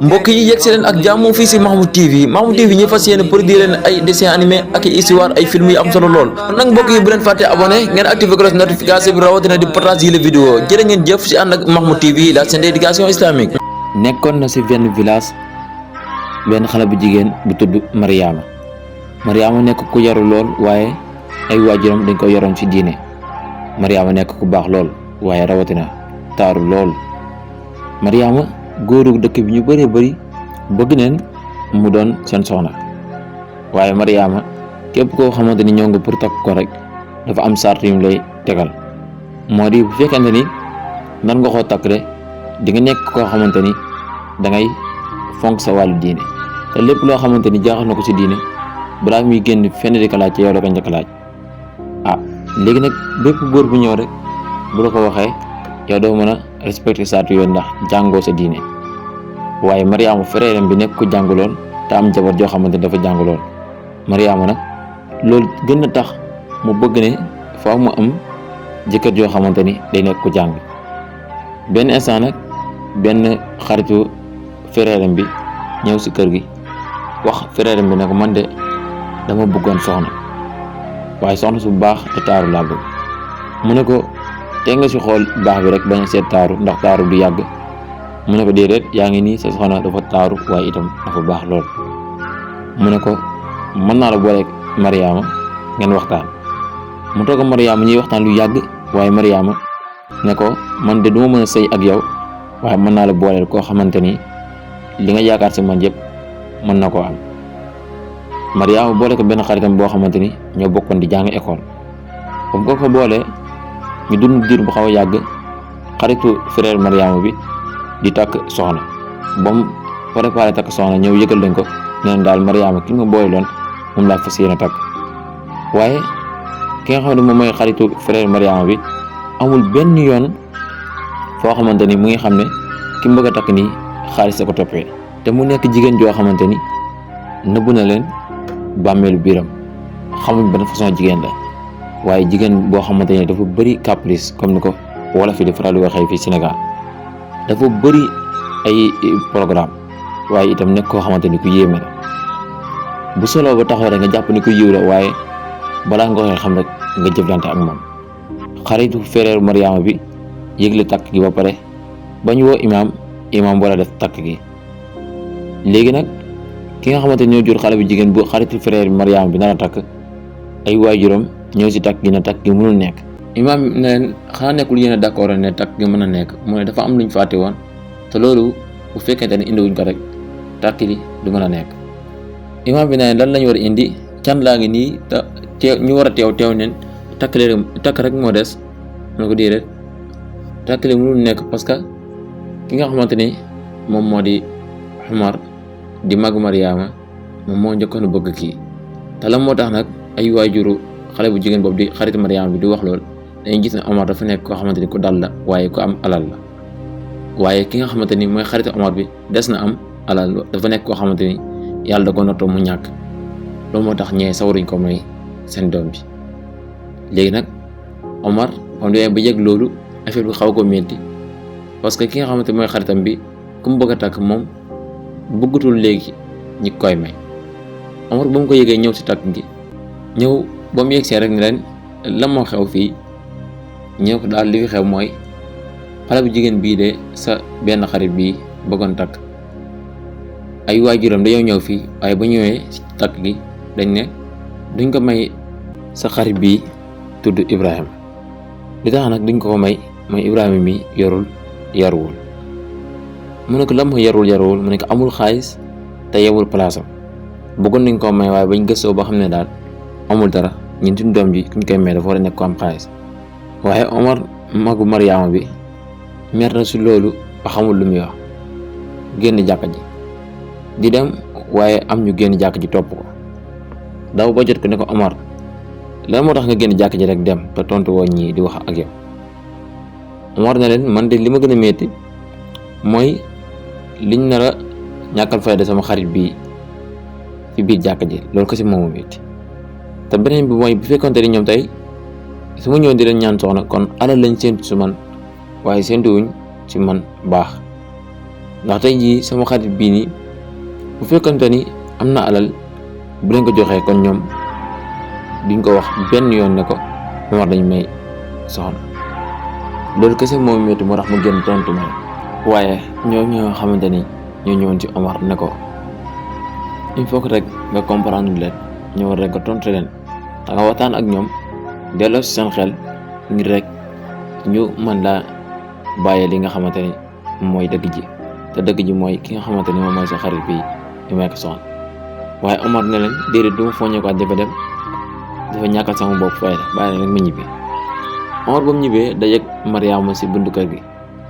mbokk yi yegg si leen ak jàmm fii si Mahmoud TV ñu fas yéene produire leen ay dessin animé ak histoire ay film yu am solo lool nag mbokk yi bu leen fàtte abonné ngeen activé cloche notification bi rawatina di partage yi la vidéo jërë ngeen jëf si ànd ak Mahmoud TV la chaîne d'éducation islamique. nekkoon na si benn village benn xale bu jigéen bu tudd Mariama nekk ku yaru lool waaye ay waajuram dañ ko yoroon ci diine. Mariama nekk ku baax lool waaye rawatina taaru lool. Mariama góoru dëkk bi ñu bëree bëri bëgg neen mu doon seen soxna waaye Mariama képp koo xamante ni ñëw nga pour takk ko rek dafa am sart yu lay tegal moo di bu fekkente ni nan nga koo takk de di nga nekk koo xamante ni dangay fonk sa wàllu diine te lépp loo xamante ni jaaxal na ko ci diine balaa muy génn fenn di ko laaj ci yow la ko njëkk laaj léegi nag bépp góor bu ñëw rek bu la ko waxee yow doo mën a respecté saatu yoon ndax jàngoo sa diine waaye Mariama frère bi nekk ku jànguloon te am jabar joo xamante ni dafa jànguloon Mariama nag loolu gën a tax mu bëgg ne faaw mu am jëkkër joo xamante ni day nekk ku jàng benn instant nag benn xaritu frère bi ñëw si kër gi wax frère bi ne ko man de dama bëggoon soxna waaye soxna su baax te taaru laa bëgg mu ne ko te nga si xool baax bi rek bañ a seet taaru ndax taaru du yàgg mu ne ko déedéet yaa ngi nii sa soxna dafa taaru waaye itam dafa baax lool mu ne ko mën naa la booleeg Mariama ngeen waxtaan mu toog Mariama ñuy waxtaan lu yàgg waaye Mariama ne ko man de duma mën a sëy ak yow waaye mën naa la booleel koo xamante ni li nga yaakaar si man yëpp mën na koo am. Mariama boole ko benn xaritam boo xamante ni ñoo bokkoon di jàng école comme ko boolee ñu dund diir bu xaw a yàgg xaritu frère Mariama bi di takk soxna ba mu préparé takk soxna ñëw yëgal leen ko neen daal Mariama ki nga boole loon moom laa fas yéene takk waaye ki nga xam ne moom mooy xaritu frère Mariama bi amul benn yoon foo xamante ni mu ngi xam ne ki mu bëgg a takk nii xaalis sa ko toppee te mu nekk jigéen joo xamante ni nëbb na leen bàmmeelu biiram xamuñ ban façon jigéen la waaye jigéen boo xamante ni dafa bëri caprice comme ni ko wolof yi di faral di waxee fii Sénégal dafa bëri ay programme waaye itam nekk koo xamante ni ku yéeme la bu solo ba taxaw rek nga jàpp ni ku yiw la waaye balaa nga koy xam rek nga jëflante ak moom. xaritu frère Mariama bi yëgle takk gi ba pare ba ñu woo imaam wala def takk gi léegi nag ki nga xamante ni ñoo jur xale bu jigéen bu xaritu frère Mariama bi nar a takk ay waajuram ñëw si takk gi ne takk gi mënul nekk. imaam ne leen xanaa nekkul yéen a d'accord ne takk gi mën a nekk mu ne dafa am luñ fàtte woon te loolu bu fekkente ne indiwuñ ko rek takk li du mën a nekk. imaam bi ne lan lañ war a indi can laa ngi nii te teew ñu war a teew neen takk rek moo des mu ne ko déedéet takk li mënul nekk parce que ki nga xamante ni moom moo di Umar di mag Mariama moom moo njëkkoon a bëgg kii te la moo tax nag ay waajuru xale bu jigéen boobu di xarit Mariama bi di wax lool dañuy gis ne Omar dafa nekk koo xamante ni ku dal la waaye ku am alal la waaye ki nga xamante ni mooy xarit Omar bi des na am alal dafa nekk koo xamante ni yàlla da ko nattoo mu ñàkk loolu moo tax ñee sawaruñ ko may seen doom bi. léegi nag Omar ba yëg loolu affaire bi xaw ko metti parce que ki nga xamante mooy xaritam bi ku mu bëgg a takk moom bëggatul léegi ñi koy may. Omar ba mu ko yëgee ñëw si takk gi ñëw ba mu yegsee rek ne leen lan moo xew fii ñëw ko daal li fi xew mooy xale bu jigéen bii de sa benn xarit bii bëggoon takk ay waajuram dañoo ñëw fii waaye ba ñëwee si takk gi dañ ne duñ ko may sa xarit bii tudd Ibrahima li tax nag duñ ko may mooy Ibrahima mi yaruwul mu ne ko lan mooy yaruwul mu ne ko amul xaalis te yewul palaasam bëggoon nañ koo may waaye bañ gëstoo ba xam ne daal amul dara ñun suñu doom ji kuñ koy may dafa war a nekk ko am xaalis waaye Omar magu Mariama bi mer na si loolu ba xamul lu muy wax génn jàkka ji di dem waaye am ñu génn jàkka ji topp ko daw ba jot ko ne ko Omar lan moo tax nga génn jàkka ji rek dem te tontu woo ñii di wax ak yow. Omar na leen man de li ma gën a metti mooy liñ nar a ñàkkal fayda sama xarit bi ci biir jàkka ji loolu ko si moomu metti te beneen bi mooy bu fekkonte ni ñoom tey su ma ñëwoon di leen ñaan soxna kon alal lañ séentu su man waaye séentuwuñ ci man baax ndax tey jii sama xarit bii nii bu fekkante ni am na alal bu leen ko joxee kon ñoom duñ ko wax benn yoon ne ko Omar dañ may soxna. loolu kese moom métti moo tax mu génn tontu ma waaye ñoo xamante ni ñoo ñëwoon ci Omar ne ko il faut que rek nga comprendre leen ñëwoon rek nga tontu leen da nga waxtaan ak ñoom delloo si seen xel ngir rek ñu mën laa bàyyi li nga xamante ni mooy dëgg ji te dëgg ji mooy ki nga xamante ni moom mooy sa xarit bi ñu may ko soxna. waaye Omar ne leen déedéet du ma foññee ko dafa dem dafa ñàkkal sama bopp fayda bàyyi rek ma ñibbi. Omar ba mu ñibbee da yegg Mariama si buntu kër gi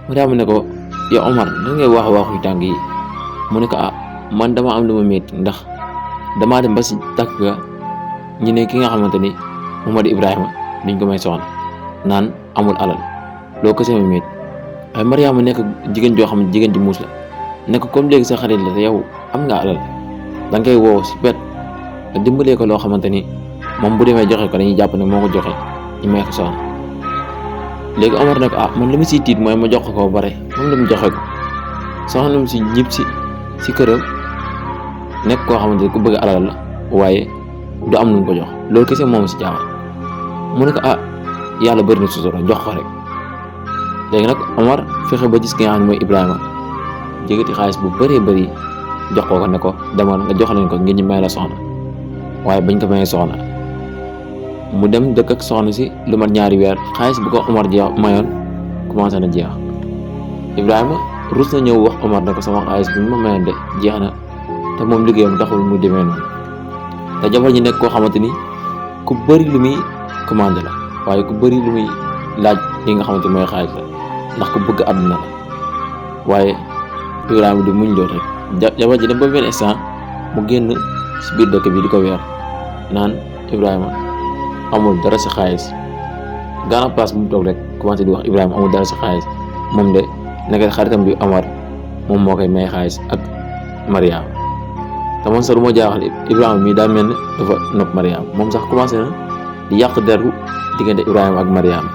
Mariama ne ko yow Omar da ngay waxu tàng yi mu ne ko man dama am lu ma métti ndax damaa dem ba si takk ga ñu ne ki nga xamante ni moom di Ibrahima duñ ko may soxna naan amul alal loo ko sama métti waaye Mariama nekk jigéen joo xam ne jigéen ji muus la ne ko comme léegi sa xarit la te yow am nga alal da ngay woo si pet nga dimbalee ko loo xamante ni moom bu demee joxe ko dañuy jàpp ne moo ko joxe ñu may ko soxna. léegi Omar ne ko man li ma siy tiit mooy ma jox ko ba pare moom la mu joxe ko soxna si ñib si këram nekk koo xamante ni ku bëgg alal la waaye du am lu mu ko jox loolu kese moom si jaaxal mu ne ko yàlla bëri na sutura jox ko rek. léegi nag Omar fexe ba gis ki nga xam ne mooy Ibrahima jégati xaalis bu bëree bëri jox ko ne ko demal nga jox leen ko ngir ñu may la soxna waaye bañ ko mayee soxna mu dem dëkk ak soxna si lu mat 2 weer xaalis bu ko Omar mayoon commencé na jeex. Ibrahima rus na ñëw wax Omar ne ko sama xaalis bi ma mayoon de jeex na te moom liggéeyam taxul mu demee noonu te jabar ñi nekk koo xamante ni ku bëri lu muy commandé la waaye ku bëri lu muy laaj li nga xamante mooy xaalis la ndax ku bëgg àdduna la waaye Ibrahima di muñ lool rek jabar ji dem ba benn instant mu génn si biir dëkk bi di ko weer naan Ibrahima amul dara si xaalis gaana place bu mu toog rek commencé di wax Ibrahima amul dara si xaalis moom de nekk xaritam bi Omar moom moo koy may xaalis ak Mariama te man sax lu ma jaaxal Ibrahima mii daa mel ne dafa nopp Mariama moom sax commencé na di yàq deru diggante Ibrahima ak Mariama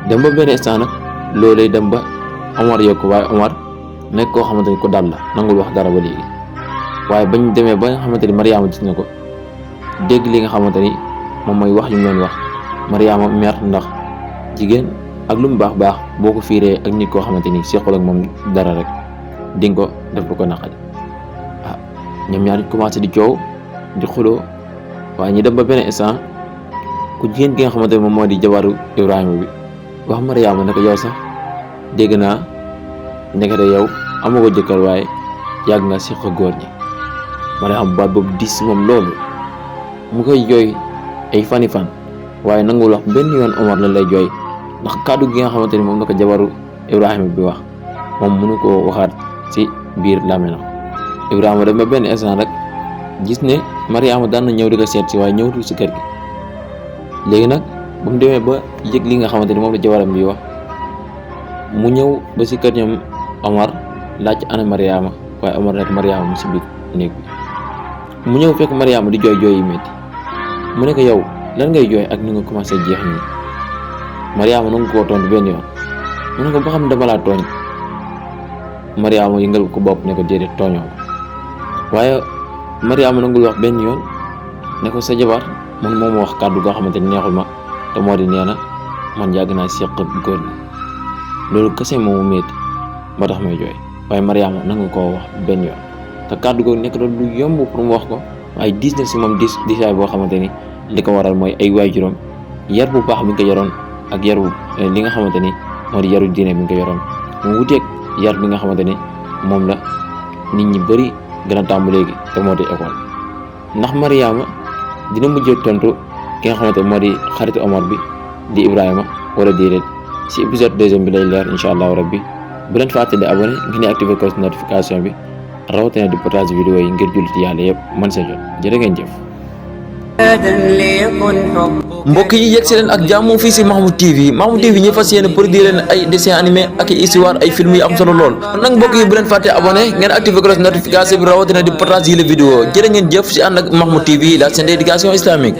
dem ba benn instant nag loolay dem ba Omar yokk waaye Omar nekk koo xamante ni ko dal la nangul wax dara ba léegi waaye bañ demee ba nga xamante ni Mariama gis na ko dégg li nga xamante ni moom mooy wax yu mu leen wax Mariama mer ndax jigéen ak lu mu baax boo ko fiiree ak nit koo xamante ni seqal ak moom dara rek di nga ko def lu ko naqari ñoom ñaar commencé di coow di xuloo waaye ñu dem ba benn instant ku jigéen ki nga xamante ni moom moo di jabaru Ibrahima bi wax Mariama ne ko yow sax dégg naa nekkate yow amoo ko jëkkër waaye yàgg nga seq góor ñi Mariama baat boobu dis moom loolu mu koy jooy ay fani fan waaye nangul wax benn yoon Omar la lay jooy ndax kàddu gi nga xamante ni moom la ko jabaru Ibrahima bi wax moom mënu koo waxaat ci biir làmmiñam. Ibrahima dem ba benn instant rek gis ne Mariama daan na ñëw di ko seet si waaye ñëwatul si kër gi léegi nag ba mu demee ba yëg li nga xamante ni moom la jabaram bi wax mu ñëw ba si kër ñoom Omar laaj ana Mariama waaye Omar rek Mariama mu si biir néeg bi mu ñëw fekk Mariama di jooy jooy yi métti mu ne ko yow lan ngay jooy ak ni nga commencé jeex nii Mariama nangu koo tontu benn yoon mu ne ko ba xam dama laa tooñ Mariama yëngal ko bopp ne ko déedéet tooñoo waaye Mariama nangul wax benn yoon ne ko sa jabar man moom wax kàddu goo xamante ni neexul ma te moo di nee na man yàgg naa seq góor ñi loolu kese moomu métti moo tax may jooy waaye Mariama nangu koo wax benn yoon te kàddu googu nekk lu yomb pour mu wax ko waaye diis na si moom diisaay boo xamante ni li ko waral mooy ay waajuram yar bu baax bi nga ko yoroon ak yar bu li nga xamante ni moo di yaru diine bi nga ko yoroon mu wuteeg yar bi nga xamante ni moom la nit ñi bëri gën a tàmbu léegi te moo di école ndax Mariama dina mujjee tontu ki nga xamante moo di xaritu Omar bi di Ibrahima wala déedéet si épisode 2 bi lay leer incha allahu rabbi bu leen fàtte di abonné ngir ne activer cloche notification bi rawatina di partage vidéo yi ngir jullit yàlla yëpp mën sa jot jërë ngeen jëf. mbokk yi yegg si leen ak jàmm fii si Mahmoud TV Mahmoud TV ñi fas yéene produire leen ay dessin animé ak i histoire ay film yu am solo lool kon nag mbokk yi bu leen fàtte abonné ngeen activer cloche notification bi rawatina di partage yi la vidéo jërë ngeen jëf si ànd ak Mahmoud TV la chaîne d'éducation islamique.